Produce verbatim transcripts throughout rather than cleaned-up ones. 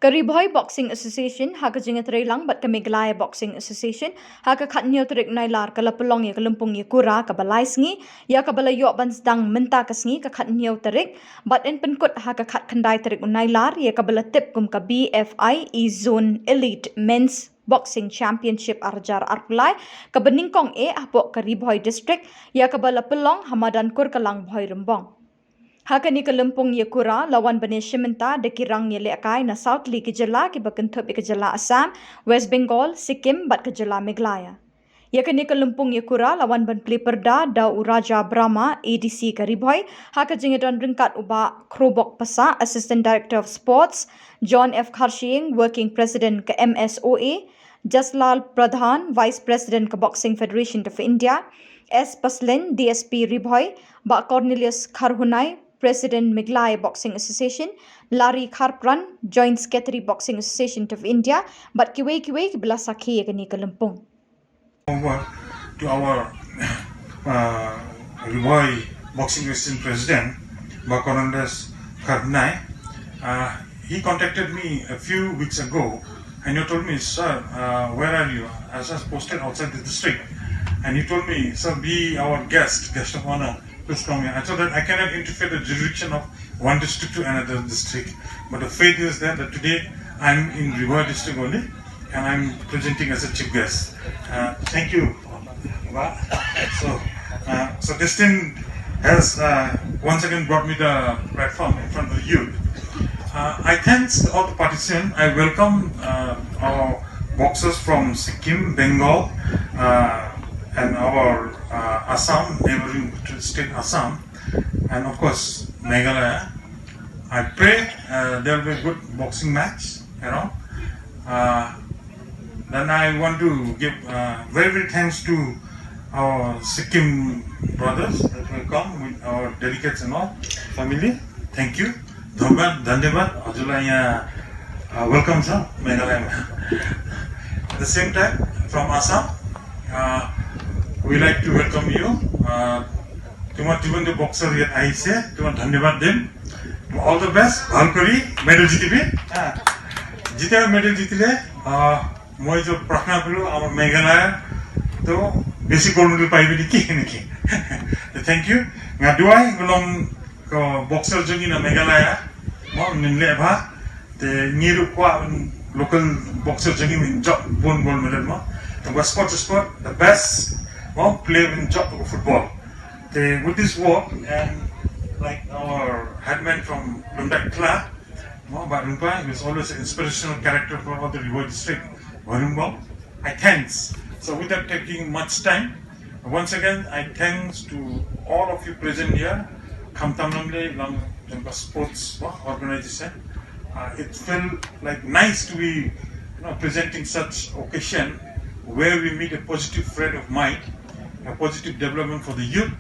Ka Ri Bhoi Boxing Association ha ka jingïatreilang bad ka Meghalaya Boxing Association ha ka khathynñiew tarik Nailar ka la pynlong ïa ka lympung ïakura kaba lai sngi, ïa kaba la ïoh ban sdang mynta ka sngi ka khathynñiew tarik, bad yn pynkut ha ka khatkhyndai tarik u Nailar, ïa kaba la tip kum ka B F I E Zone Elite Men's Boxing Championship ar hajar arphew lai, kaba nyngkong eh hapoh ka Ri Bhoi District, ïa kaba la pynlong ha madan Kurkalang Bhoirymbong. Ha kane ka lympung ïakura la wan ban ïashim bynta da ki rangïalehkai na saw tylli ki jylla kiba kynthup ïa ka jylla Assam, West Bengal, Sikkim bad ka jylla Meghalaya. Ïa kane ka lympung ïakura la wan ban plie pyrda da u Raja Brahma, A D C ka Ri Bhoi, ha ka jingïadon ryngkat u Bah Khrobok Passah, Assistant Director of Sports, John F Kharshiing, Working President ka M S O A, Jaslal Pradhan, Vice President ka Boxing Federation of India, S Paslin, D S P Ri Bhoi, Bah Cornelius Kharhunai, President Meghalaya Boxing Association, Larry Kharpran, Joint Secretary Boxing Association of India, bad kiwei kiwei kiba la sakhi ïa kane ka lympung. Over to our uh, Ri Bhoi Boxing Association President, Bah Cornelius Kharhunai. Uh, he contacted me a few weeks ago and he told me, "Sir, uh, where are you?" I was posted outside the district. And he told me, "Sir, be our guest, guest of honor. Please come here." I thought that I cannot interfere the jurisdiction of one district to another district. But the faith is there that today I'm in Ri Bhoi district only and I'm presenting as a chief guest. Uh, thank you. So, uh, so Destin has uh, once again brought me the platform in front of the youth. Uh, I thanks all the participants. I welcome uh, our boxers from Sikkim, Bengal, uh, and our uh, Assam, neighboring state Assam, and of course Meghalaya. I pray uh, there will be a good boxing match, you know. Uh, then I want to give uh, very, very thanks to our Sikkim brothers that will come with our delegates and all family. Thank you. Dhonbad, dhanyabad, ajula ya uh, welcome sir, Meghalaya. At the same time, from Assam, uh, we like to welcome you. Uh, তোমার জীবন্ত বক্সার ইয়াত আহিছে, তোমাক ধন্যবাদ দিম। All the best, ভাল কৰি মেডেল জিতিবি। হা। যেতিয়া মেডেল জিতিলে, আহ, মই যে প্ৰাৰ্থনা কৰোঁ, আমাৰ মেঘালয়তো বেছি গ'ল্ড মেডেল পাৰিবি নেকি, নেকি? Thank you। Nga duwai ngi long ka boxer jong ngi na Meghalaya, mo, ngin leh bha, te ngi ruh kwah local boxer jong ngi ngin jop bun gold medal mo. Tangba sport, sport, the best, mo, player ngin jop football. Te with this work and like our headman from Lumdak Kla, mo, Bah Rungpa, he was always an inspirational character for all the Ri Bhoi district, Bhoirymbong. I thanks. So without taking much time, once again, I thanks to all of you present here. Khamtam Namle, along the sports organization. Uh, it felt like nice to be you know, presenting such occasion where we meet a positive frame of mind, a positive development for the youth.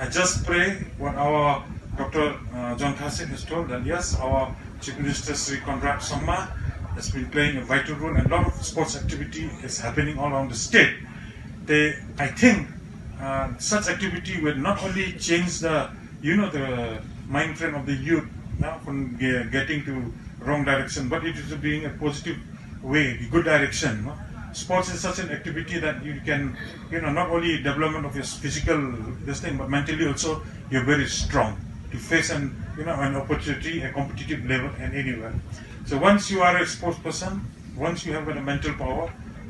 I just pray what our Doctor Uh, John Thasin has told that yes, our Chief Minister Shri Conrad Sangma has been playing a vital role and a lot of sports activity is happening all around the state. They, I think uh, such activity will not only change the, you know, the mind frame of the youth now from ge- getting to wrong direction, but it is being a positive way, the good direction. No? Sports is such an activity that you can, you know, not only development of your physical this thing, but mentally also you're very strong to face an, you know, an opportunity, a competitive level, and anywhere. So once you are a sports person, once you have got a mental power,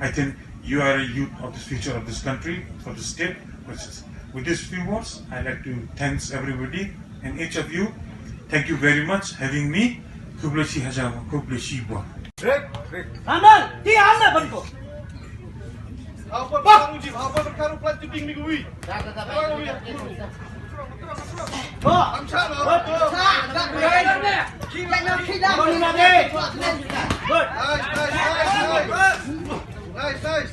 I think you are a youth of the future of this country, for the state. Which is, with these few words, I like to thanks everybody and each of you. Thank you very much having me. Khublei shi hajar, khublei shi ba. Amal, ti amal ban ko. Nice, nice.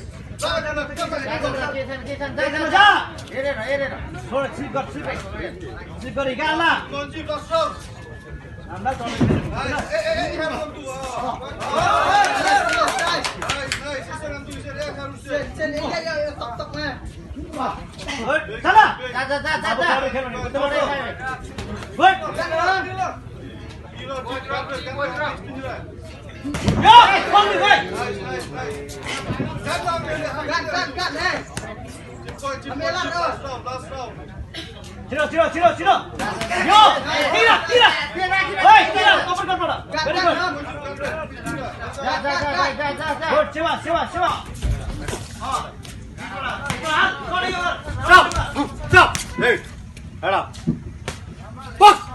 Yo, hold it, hey. Gat, gat, gat, hey. Amela, no. Sino, sino, sino, sino. Yo, tira, tira. Hey, tira, cover kar pora. Very good. Good, Shiva, Shiva, Shiva. Stop, stop. Hey, head up. Fuck.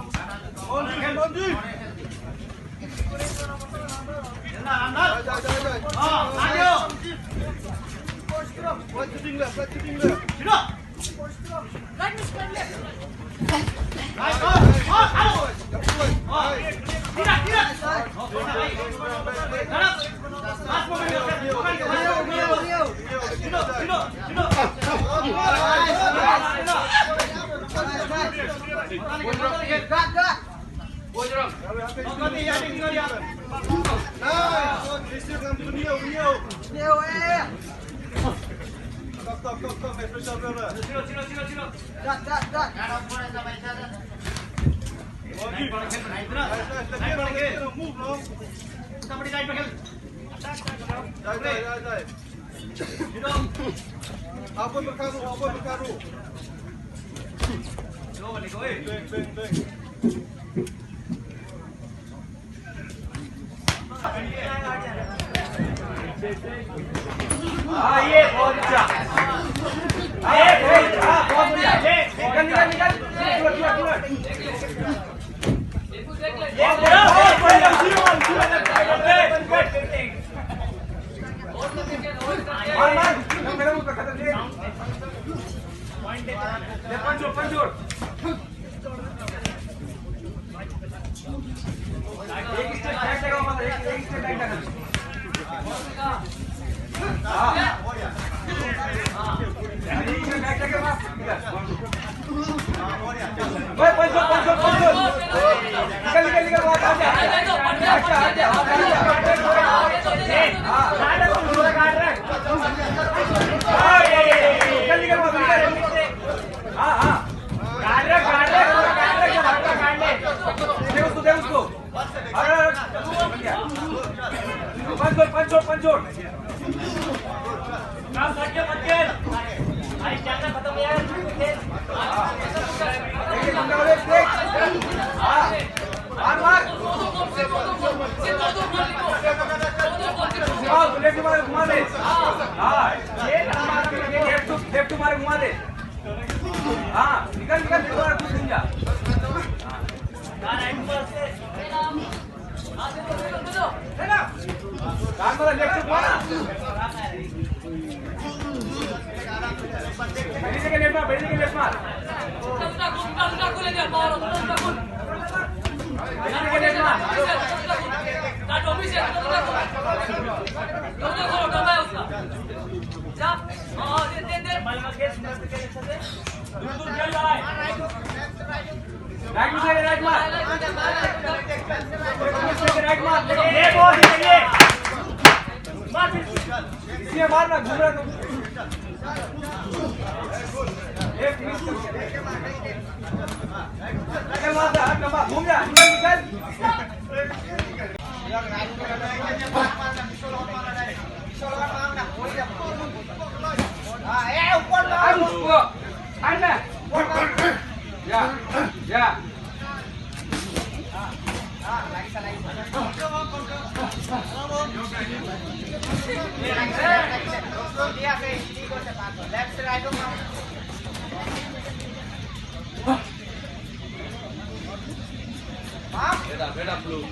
Head up, head up, blue.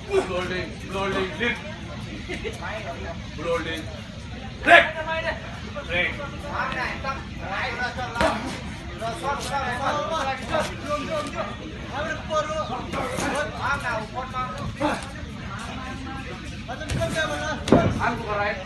Blue holding, blue holding, lift. Blue holding. Break. Break. Arm to the right.